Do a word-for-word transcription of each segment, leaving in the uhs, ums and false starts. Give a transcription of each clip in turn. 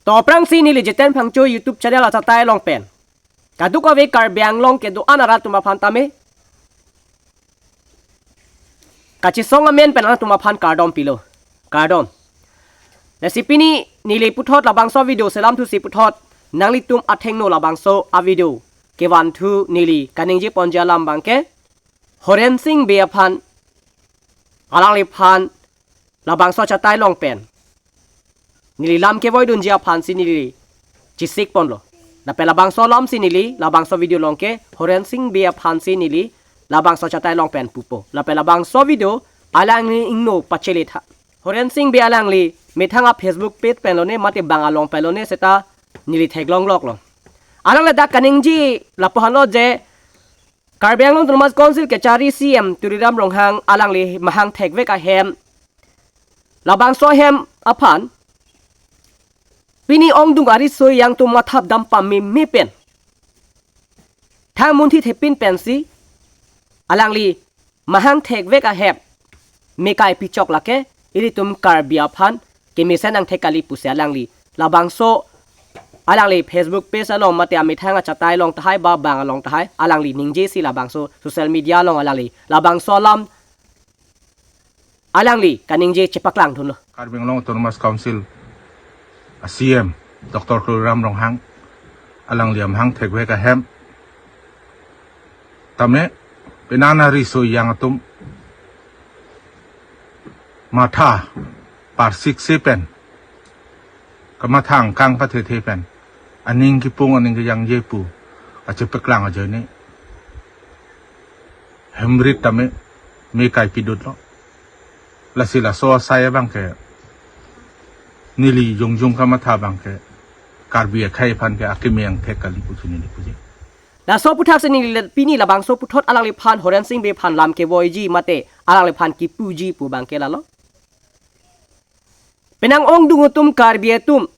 To aphrangsi neli Jiten Phangcho YouTube channel achatai along pen kadokave Karbi Anglong kedo-an arat atum aphan tame kachesong amen pen nangtum aphan kardom pilo. Kardom. Lasi pini neli puthot labangso video selam thusi puthot nanglitum athengno labangso a video kevanthu neli kaningje ponji alam abangke Horen Sing Bey aphan, alangliphan labangso achatai along pen neli lam kevoidunji aphansi neli chesik ponlo. Lapen labangso alamsi neli labangso video along ke Horen Sing Bey aphansi neli labangso achatai along pen pupo. Lapen labangso video alangli ingno pachele tha. Horen Sing Bey alangli methang a Facebook page pen lone mate bang along pen lone seta neli theklong loklo. Alangli dak kaningje lapu-anlo je Karbi Anglong Autonomous Council kechari C M Tuliram Ronghang alangli mahang thekvek ahem, labangso ahem aphan pini ongdung ariso yang atum mathap dam pameme pen thang munthi thepin pensi alangli mahang thekvek ahem mekai pichok lake ilitum Karbi aphan kemesen nangthek kali pusi alangli labangso alangli Facebook page along mate amethang achatai along tahai ba bang along tahai alangli ningjesi labangso social media along alangli labangso alam alangli kaningje chepaklang dunlo. Karbi Anglong Autonomous Council a C M Doctor Tuliram Ronghang alangli amahang thekvek ahem tame penang ariso yang atum matha parsik se pen kamatha angkang pathethe pen aning kipung aning kejangje pu kachepaklang ajoine hemrit tame mekai pidunlo. Lasi laso asai abangke neli jongjong kamatha abangke Karbi akhei aphan ke akeme angthek kali pusi neli puji. Laso aputhaksi neli pini labangso puthot alangliphan Horen Sing Bey aphan lam kevoiji mate alangliphan kipuji pu abangke lalo. Penang ongdung atum Karbi atum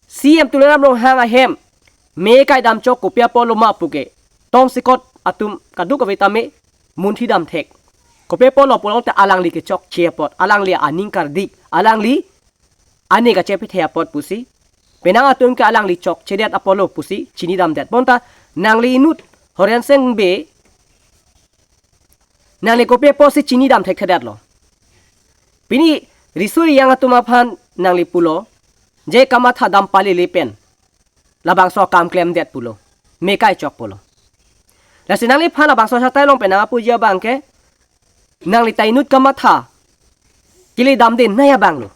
C M Tuliram Ronghang ahem mekai damchok kopi apotlo ma puke tongsekot atum kadokave tame munthi damthek. Kopi apotlo pulote alangli kechokche apot, alangli aning kardik, alangli aning kachephethe apot pusi penang atum ke alangli chokchedet apotlo pusi chinidamdet. Bonta nangli inut Horen Sing Bey nangli kopi apotsi chinidam thekthedetlo. Pini riso yang atum aphan nangli pulo je kamatha dam palele pen labangso akam klemdet pulo, mekai chok pulo. Lasi nangliphan labangso achatai along pen nangpuji abangke nangli ta inut kamatha kele damde nai abanglo.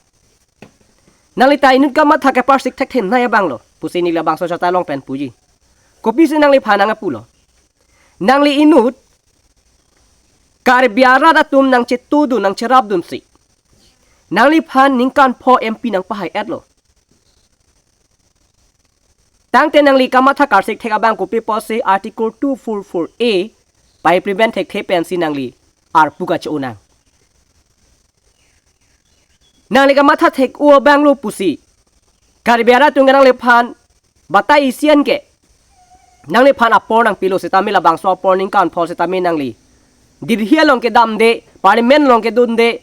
Nangli ta inut kamatha keparsik thekthe nai abanglo pusi neli labangso achatai along pen puji. Kopisi nangliphan nangpulo? Nangli inut Karbi arat atum nangchetudun nangcherapdunsi nangliphan ningkan pho M P nangpahai-etlo. Tangte nangli kamatha karsik thek abang kopi apotsi Article two four four A pa-implement thekthe pensi nangli arpu kache-o nang. Nangli kamatha thek-o abanglo pusi Karbi arat atum ke nangliphan batai isian ke nangliphan apor nangpilo sitame labangso apor ningkan pho sitame nangli Delhi along kedamde, Parliament along kedunde,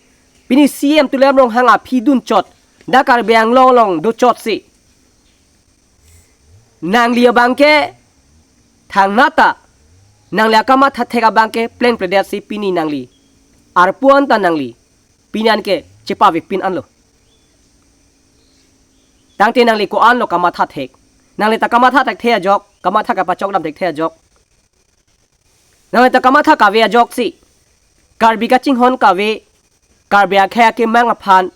pini C M Tuliram Ronghang aphi dunchot, dak Karbi Anglong along dochotsi nangli abangke thangnat ta nangli akamatha thek abangke plengpledetsi pini nangli arpu anta nangli pini anke chepavepin anlo. Tangte nangli ko-anlo kamatha thek? Nangli ta kamatha thekthe ajok, kamatha kapachokdam thekthe ajok. Nangli ta kamatha kave ajoksi Karbi kachinghon kave, Karbi akhei akemang aphan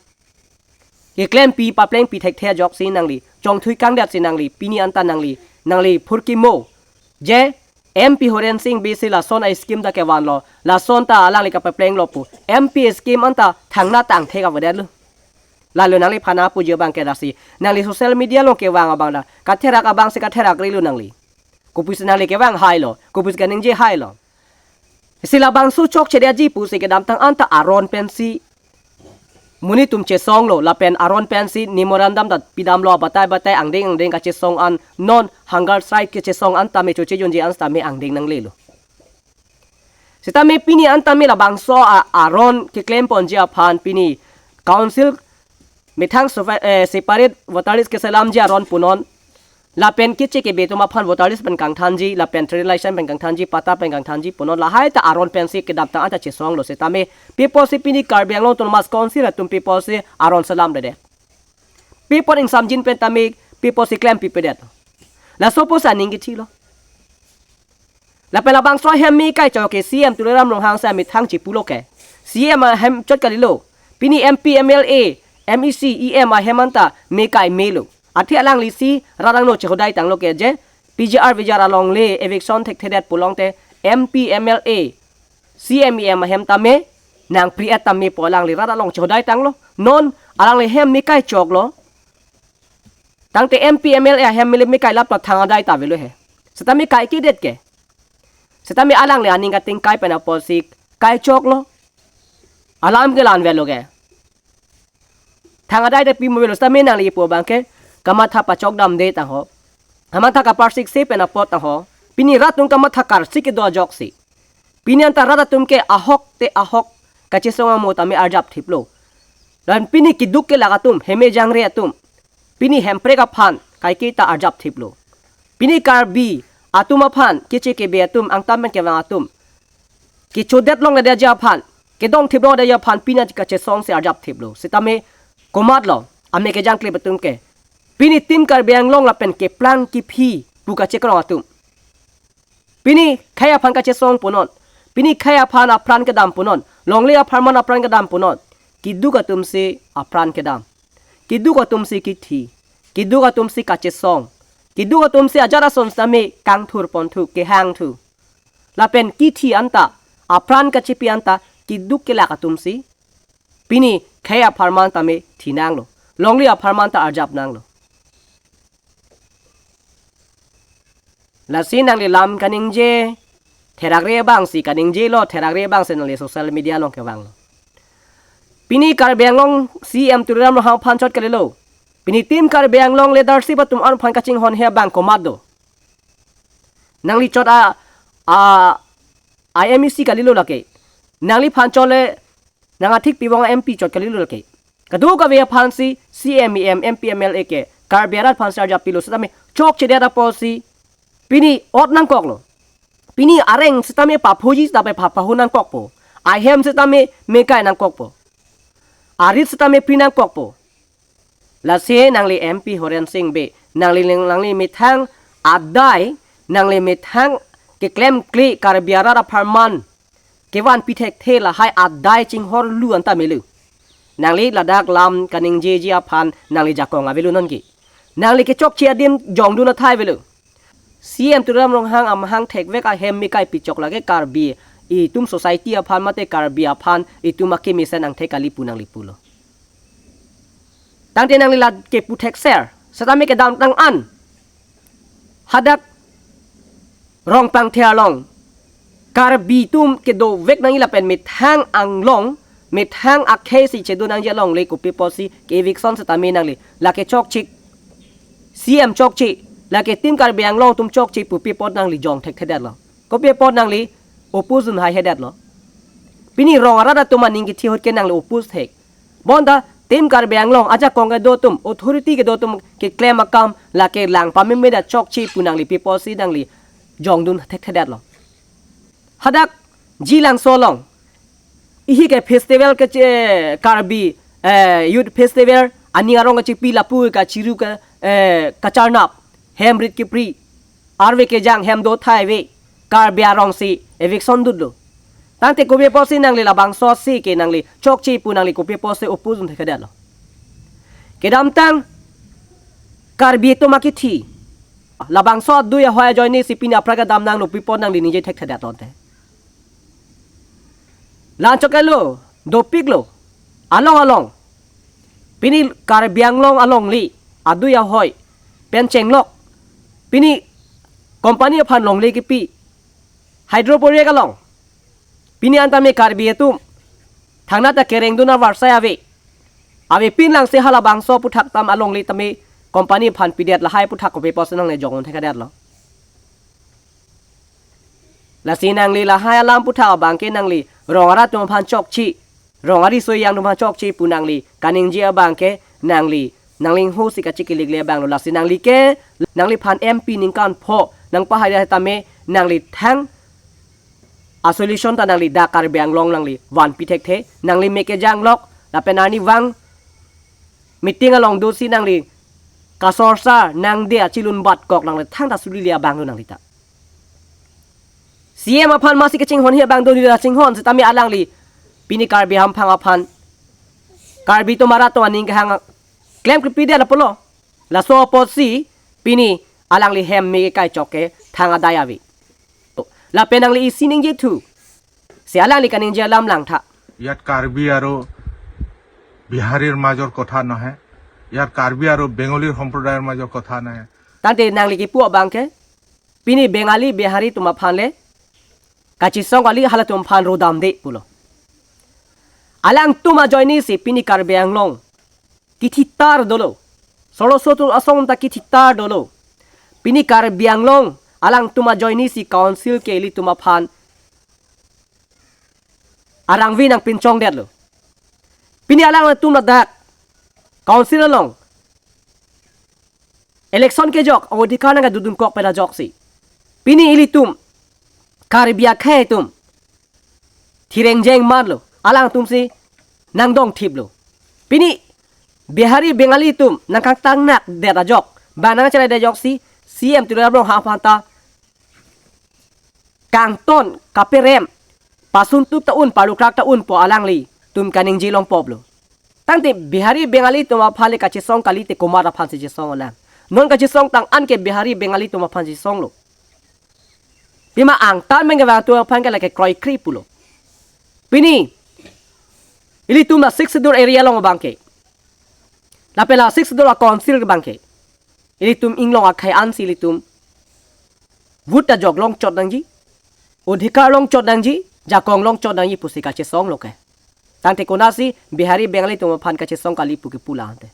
keklempi paplengpi thekthe ajoksi nangli chongthui kangdetsi nangli pini anta nangli, nangli phurkimo je M P Horen Sing Bey si lason a-scheme ta kevanlo, lason ta alangli kapaplenglo pu M P scheme anta thangnat ta angthek avedetlo. Lalo nangliphan nangpuji abangke lasi nangli social media along kevang abang ta katherak abangsi katherakrilo nangli. Kopisi nangli kevang hailo, kopisi kaningje hailo. Si labangso chokchedetji pusi kedamtang anta aron pensi monit atum chesonglo, lapen aron pensi memorandum ta pidamlo, batai batai angdeng angdeng kachesong an, non hunger strike kachesong an tame, choche jonji an tame angdeng nanglelo. Sitame pini an tame labangso a-, aron keklemponji aphan pini council methang sofa- eh, separate voter list keselamji aron punon. Lapen keche kebe atum aphan voter list pen kangthanji, lapen trade license pen kangthanji, patta pen kangthanji punon, lahai ta aron pensi kedamtang anta chesonglo setame, pi apotsi pini Karbi Anglong Autonomous Council atum pi apotsi aron selamledet? Pi apot ingsamjin pen tame pi apotsi klem pipedet? Laso apotsi aning kethilo. Lapen labangso ahem me kaichok ke C M Tuliram Ronghang si amethang chipulo ke, C M ahem chot kalilo. Pini M P, M L A, M E C, E M ahem anta me kai melo. Athe alangli si rat angno chehodai tanglo ke je, P G R V G R alongle eviction thekthedet pulote, M P, M L A, C M, E M ahem tame nangpri-et tame pu alangli rat along chehodai tanglo. Non alangli hem me kaichoklo. Tangte M P, M L A ahem mele me kailap ta thang adai ta avelo he. Setame kaikedet ke. Setame alangli aning katingkai pen apotsi kaichoklo. Alam ke la-an avelo ke. Thang adai ta pimo avelo, setame nangli pu abangke kamatha pachok damde tangho. Kamatha kaparsik si pen apot tangho. Pini rat atum kamatha karsik kedo ajoksi, pini anta rat atum ke ahok te ahok kachesong amo tame arjap thiplo. Dan pini keduk kelak atum, heme jangre atum, pini hemprek aphan kaike ta arjap thiplo. Pini Karbi atum aphan, keche kebe atum, angtan pen kevang atum, kechodet longledetji aphan, kedong thip longledetji aphan pini kachesong si arjap thiplo. Setame komatlo, ame kejangklip atum ke, pini Team Karbi Anglong lapen keplang kephi pu kachekrong atum, pini khei aphan kachesong punon, pini khei aphan apran kedam punon, longle apharman apran kedam punon, keduk atum si apran kedam, keduk atum si kethi, keduk atum si kachesong, keduk atum si ajat ason setame kangthur ponthu, kehangthu. Lapen kethi anta, apran kachepi anta, keduk kelak atum si pini khei apharman tame thinanglo, longle apharman ta arjap nanglo. Lasi nangli lam kaningje, therakre abang si kaningjelo, therakre abang si nangli social media along kevanglo. Pini Karbi Anglong C M Tuliram Ronghang aphan chot kalilo. Pini Team Karbi Anglong leadership atum an aphan kachinghon he abang komat do? Nangli chot a, a, a M E C kalilo lake. Nangliphan chot le nang athik pibong a M P chot kalilo lake. Kadokave aphan si C M, E M, M P, M L A ke Karbi arat aphan si arjap pilo setame chokchedet apotsi pini ot nangkoklo. Pini areng setame paphoji setame papahun nangkokpo. Ahem setame me kai nangkokpo. Arit setame pri nangkokpo. Lasi nangli M P Horen Sing Bey, nangli ling- nangli methang adai, nangli methang keklemkle Karbi arat apharman kevan pithekthe lahai adai chinghorlu anta melo. Nangli ladak lam kaningjeji aphan nangli jakong avelo nonke. Nangli kechokche adim jongdun athai avelo. C M Tuliram Ronghang amahang thekvek ahem me kai pichok lake Karbi itum society aphan mate Karbi aphan itum akemesen angthek kali pu nangli pulo. Tangte nangli la kepu thekser setame kedamtang an hadak Rongpangthe along Karbi atum kedovek nangji lapen methang anglong, methang akhei si chedo nangji alongle kopi apotsi ke eviction setame nangli lake chokche, C M chokche, lake Team Karbi Anglong atum chokche pu pi apot nangli jong thekthedetlo? Kopi apot nangli oppose dun haihedetlo? Pini rong arat atum aning kethi ahut ke nangli oppose thek. Bonta Team Karbi Anglong ajakong kedo atum, authority kedo atum keklem akam lake lang pameme da chokche pu nangli pi apotsi nangli jongdun thekthedetlo? Hadak Jilangso along ihi ke festival keche, Karbi, eh, Youth Festival ani arong kachepi lapu kachiru ka, eh, kacharnap, hem rit kepri, arve kejang hem do thai ave, Karbi arong si eviction dutlo. Tangte kopi apotsi nangli labangso si ke nangli chokche pu nangli kopi apotsi oppose dun thekthedetlo? Kedamtang Karbi atum akethi, labangso adui ahoi ajoine si pini aphrang kedam nanglo pi apot nangli ningje thekthedetlo te? Lanchok kelo, dopiklo, along along. Pini Karbi Anglong alongle adui ahoi pen chenglok. Pini company aphan longle kepi, hydro project along. Pini an tame Karbi atum thangnat ta kereng dun avarsai ave. Avepin lang si halabangso aputhak tam alongle tame company aphan pidet lahai aputhak kopi apotsi nangle jongdun thekthedetlo? Lasi nangli lahai alam aputhak abang ke nangli rong arat atum aphan chokche, rong ariso ejang atum aphan chokche pu nangli kaningje abang ke Nangli, nangli ho si kachikilik le abang lo, lasi nangli ke, nangliphan M P ningkan pho nangpahai ra tame, nangli thang a solution ta nangli dak Karbi Anglong nangli vanpi thekthe, nangli me kejang lok, lapen arnivang meeting along dosi nangli kasorsar nangde achilun bat kok nangli thangta suli le abang lo nangli ta. C M aphan masi kachinghon he abang do nila chinghon setame alangli pini Karbi hamphang aphan, Karbi atum arat atum aning kehang klem krepi det apotlo. Laso apotsi pini alangli hem me kaichok ke thang adai ave. To, lapen nangli isi ningje thu. Si alangli kaningje alam langtha. ইয়াত কাৰ্বি আৰু বিহাৰীৰ মাজৰ কথা নহয়, ইয়াত কাৰ্বি আৰু বেংগলীৰ সম্প্ৰদায়ৰ মাজৰ কথা নহয়। Tangte nangli kipu abang ke, pini Bengali Bihari atum aphan le kachesong kali, halatum aphan rodamde pulo. Alangtum ajoine si pini Karbi Anglong kithitar dolo. Solo sotu asong ta kithitar dolo. Pini Karbi Anglong alangtum ajoine si council ke ilitum aphan arangvi nangpinchong detlo. Pini alangtum ladak council along election kejok, odhikar nangkedodun kok pen ajoksi pini ilitum Karbi akhei atum thirengjeng manlo, alangtum si nangdongthiplo. Pini Bihari Bengali atum nangkangtang nak det ajok, bang nangchari det ajoksi C M Tuliram Ronghang aphan ta kangton kaperem, pasuntuk ta un, palukrak ta unpo, alanglitum kaningje longpoplo. Tangte Bihari Bengali atum aphan le kachesong kalite komat aphan si chesong alang? Non kachesong tang an ke Bihari Bengali atum aphan chesonglo. Pima angtan mengke vang atum aphan ke lake kroikre pulo. Pini ilitum la Sixth Schedule area along abang ke, lapen la Sixth Schedule a council abang ke, ilitum inglong akhei ansi ilitum vote ta jok longchot nangji, odhikar longchot nangji, jakong longchot nangji pusi kachesonglo ke. Tangte konatsi Bihari Bengali atum aphan kachesong kali pu kepu lang te?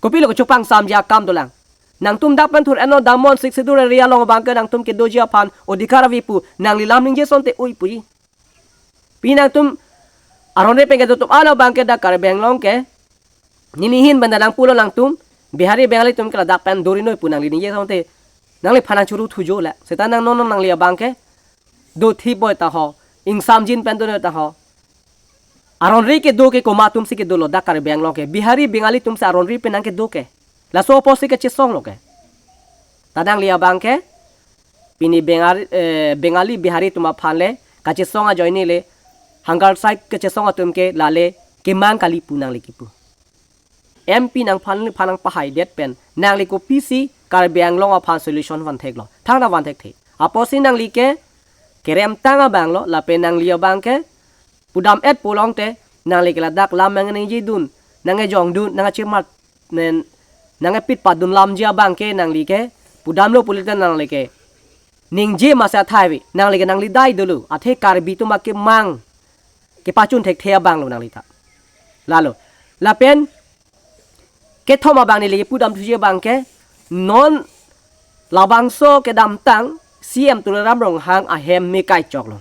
Kopilo kachepangsamji akam dolang? Nangtum dak pen thur eno damnon Sixth Schedule area along abang ke nangtum kedoji aphan odhikar ave pu, nangli lam ningje asonte oi puji. Pini nangtum aron-re pen kedo atum alo abang ke dak Karbi Anglong ke, nini ahin pen ta nangpulo nangtum, Bihari Bengali atum ke ladak pen dori noi pu nangli ningje asonte, nangliphan nangchuru thujo le. Seta nang non non nangli abang ke dothipboi ta ho, ingsamjin pen donoi ta ho. Aron-re kedo ke komat atum si kedolo dak Karbi Anglong ke? Bihari Bengali atum si aron-re pen nangkedo ke? Laso apotsi kachesonglo ke? Ta nangli abang ke pini Bengali, eh, Bengali Bihari atum aphan le kachesong ajoine le hunger strike kachesong atum ke lale kemang kali pu nangli kipu. M P nangphan, phan nangpahai det pen nangli kopisi Karbi Anglong aphan solution vantheklo? Thangta vanthekthe. Apotsi nangli ke keremtang abang lo, lapen nangli abang ke pudam-et pulote nangli ke ladak lam nangningjidun, nangjongdun, nangchemat, nen, nangpit padun lamji abang ke nangli ke pudamlo pulote nangli ke ningje masa thaivi, nangli ke nangli dai dolo, athe Karbi atum akemang kepachun thekthe abang lo nangli ta. Lalo, lapen kethom abang neli kepudam thuji abang ke, non labangso kedamtang C M Tuliram Ronghang ahem me kaichoklo.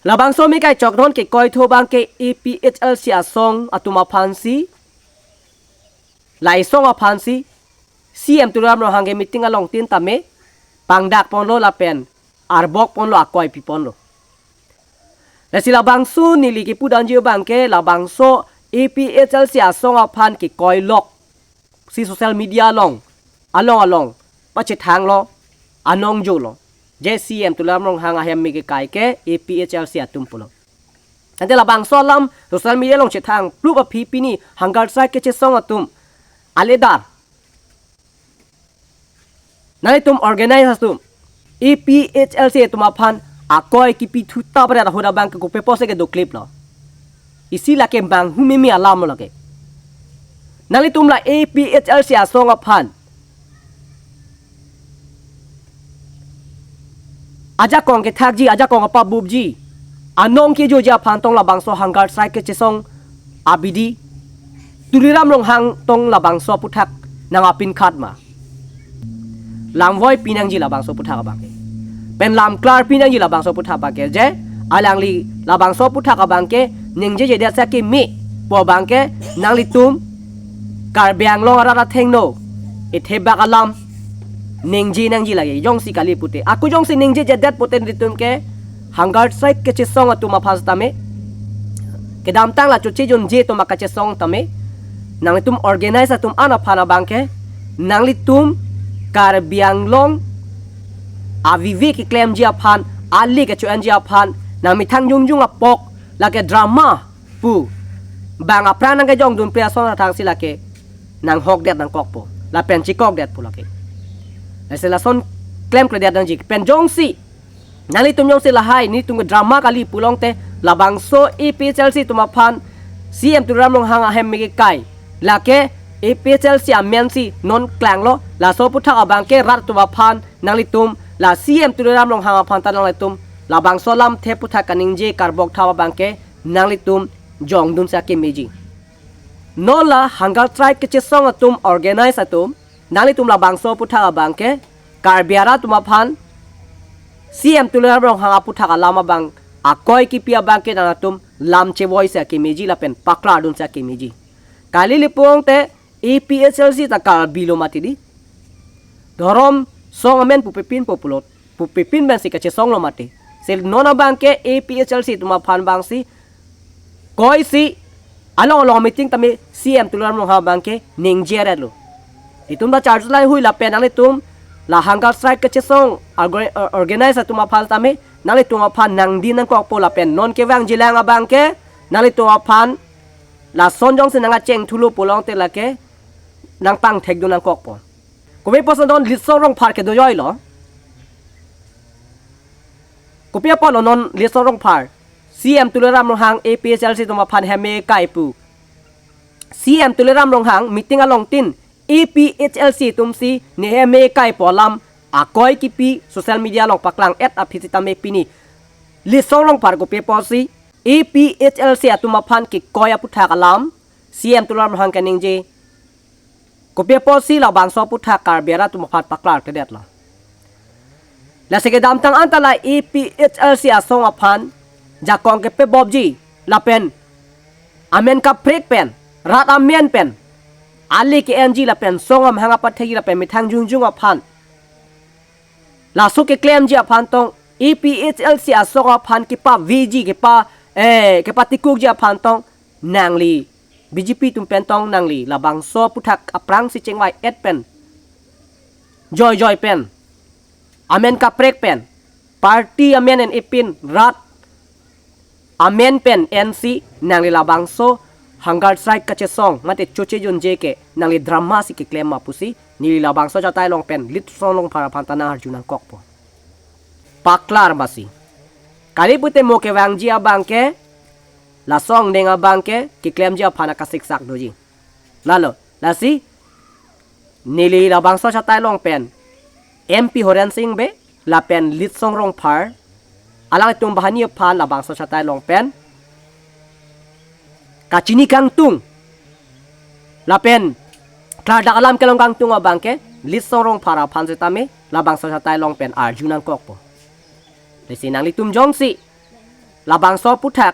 Labangso me kaichok non kekoi thu abang ke A P H L C asong atum aphansi, la asong aphansi C M Tuliram Ronghang ke meeting along tin tame pangdak ponlo lapen arbok ponlo, akoi pi ponlo. Lasi labangso neli kepudamji abang ke labangso A P H L C asong aphan kekoi lok si social media along, along along pachethanglo, anong jolo. Je C M Tuliram Ronghang ahem me kekai ke A P H L C atum pulo. Ante labangso alam social media along chethang plup aphi pini hunger strike kechesong atum aledar, nanglitum organize atum, A P H L C atum aphan akoi kipi thuta pada ahut abang ke kopi apotsi kedo clip lo? Isi lake manghu mimi alam lo lake. Nanglitum la A P H L C asong aphan ajakong kethakji, ajakong apabupji, anong kejoji aphan tong labangso hunger strike kechesong abidi Tuliram Ronghang tong labangso aphuthak nangpinkhat ma? Lamvoi pinangji labangso aphuthak abang ke. Pen lam klar pinangji labangso aphuthak abang ke. Je alangli labangso aphuthak abang ke ningjejedet sa keme, pu abangke nanglitum Karbi Anglong arat athengno ethebak alam ningje nangji lake, jongsi kali pute. Ako jongsi ningjejedet pute nelitum ke hunger strike kachesong atum aphan tame, kedamtang la choche junje atum akachesong tame, nanglitum organize atum an aphan abangke nanglitum Karbi Anglong avive keklemji aphan, ali kecho-enji aphan, nangmethang jongjong apok lake drama pu bang aphrang nangkejongdun pri ason athang si lake nanghokdet nangkokpo, lapen chekokdetpo lake. Lasi lason klemkledet nangji. Pen jongsi nanglitum jongsi lahai nelitum drama kali pulote, labangso A P H L C atum aphan C M Tuliram Ronghang ahem me kekai, lake A P H L C amensi non klanglo, laso aputhak abangke rat atum aphan nanglitum, la C M Tuliram Ronghang aphan ta nanglitum labangso alamthe aputhak kaningje karbok thap abangke nanglitum jongdun si akeme ji. Non la hunger strike kachesong atum, organize atum, nanglitum labangso aputhak abangke Karbi arat atum aphan C M Tuliram Ronghang aputhak alam abang akoi kipi abangke nangtum lam chevoi si akeme ji lapen paklardun si akeme ji. Kali le pulote A P H L C ta Karbi lo mati di. Dhorom song amen pupepin po pulote, pupepin pensi kachesong lo mati. Si non abangke A P H L C atum aphan abangsi koi si along along meeting tame C M Tuliram Ronghang abangke ningjeretlo. Itum ta charju lai hui lapen nanglitum la hunger strike kachesong orga-, organize atum aphan tame nanglitum aphan nangdin nangkokpo lapen non kevangjilang abangke nanglitum aphan lason jongsi nangkacheng thulo pulote lake nangpangthekdun nangkokpo. Kopi apotsi non Litsong Rongphar kedo joilo. Kopi apotlo non Litsong Rongphar C M Tuliram Ronghang A P H L C atum aphan hem me kekai pu. C M Tuliram Ronghang meeting along tin A P H L C atumsi ne hem me kekai pu alam akoi kipi social media along paklang-et aphi sitame pini Litsong Rongphar kopi apotsi A P H L C atum aphan kekoi aputhak alam C M Tuliram Ronghang kaningje, kopi apotsi labangso aputhak Karbi arat atum aphan paklarkledetlo. Lasi kedamtang anta la A P H L C asong aphan jakong kepebopji lapen amen kaprek pen, rat amen pen ali ke-enji lapen song amahang apathekji lapen methang jongjong aphan laso keklemji aphan tong A P H L C asong aphan kepaveji, kepa, eh, kepatikukji aphan tong nangli B J P atum pen tong nangli labangso aputhak aphrangsi chingvai-et pen, joijoi pen, amen kaprek pen, party amen en ipin, rat amen pen ensi nangli labangso hunger strike kachesong mate choche junje ke nangli drama si keklem ma pusi neli labangso chatai along pen Litsong Rongphar aphan ta nangarju nangkokpo. Paklar masi. Kali pute mo kevangji abangke, laso angdeng abangke keklemji aphan akasiksak doji. Lalo, lasi neli labangso chatai along pen M P Horen Sing Bey lapen Litsong Rongphar alangtum banghini aphan labangso chatai along pen kachini kangtung lapen klardak alam kelong kangtung abangke Litsong Rongphar aphan sitame labangso chatai along pen arju nangkokpo. Lasi nanglitum jongsi labangso aputhak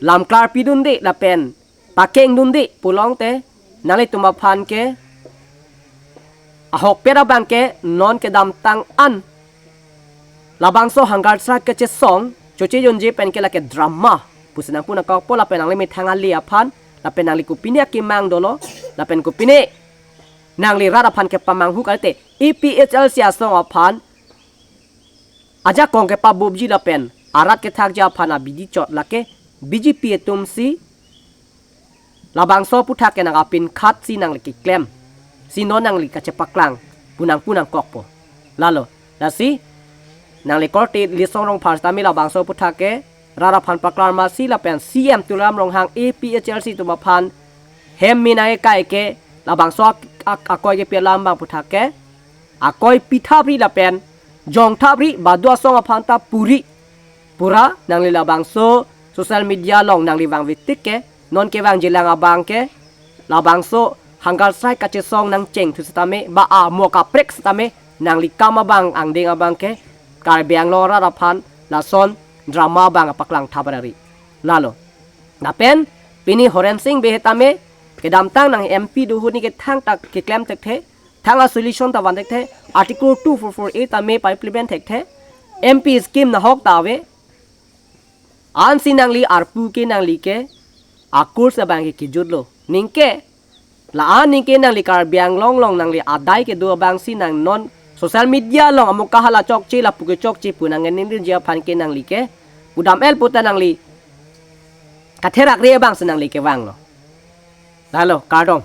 lam klarpidunde lapen pakengdunde pulote nanglitum aphan ke ahokpet abangke non kedamtang an labangso hunger strike kachesong choche junje pen ke lake drama pusi nangpu nangkokpo lapen nangli methang ali aphan lapen nangli kopine akemang dolo lapen kopine nangli rat aphan kepamanghu kalite A P H L C asong aphan ajakong kepabopji lapen arat kethakji aphan abidi chot lake B J P atumsi labangso aputhak ke nangkapinkhatsi nangli keklem, si non nangli kachepaklang pu nangpu nangkokpo. Lalo, lasi nangli korte Litsong Rongphar sitame labangso aputhak ke rat aphan paklar masi lapen C M Tuliram Ronghang A P H L C atum aphan hem me nangkekai ke labangso ak-, ak-, akoi kepi alam abang aputhak ke akoi pithapri lapen jongthapri badu asong aphan ta puri pura nangli labangso social media along nangli vangvetik ke non kevangjilang abangke labangso hunger strike kachesong nangchengthu sitame ba amo kaprek sitame nangli kam abang angdeng abangke Karbi Anglong arat aphan lason drama abang paklang thap ari. Lalo. Lapen Pini Horen Sing Bey tame kedamtang nang M P do ahut neke thangta keklem thekthe, thang a solution ta van thekthe, Article two four four A tame pa-implement thekthe, M P scheme nahok ta ave. Ansi nangli arpu ke nangli ke a course abang ke kejutlo. Ningke la-an ningke nangli Karbi Anglong along nangli adai kedo abangsi nang non social media along amo kahala chokche lapu ke chokche pu nang ningrinji aphan ke nangli ke pudam el puta nangli katherakre abangsi nangli kevanglo. Lalo, kardom.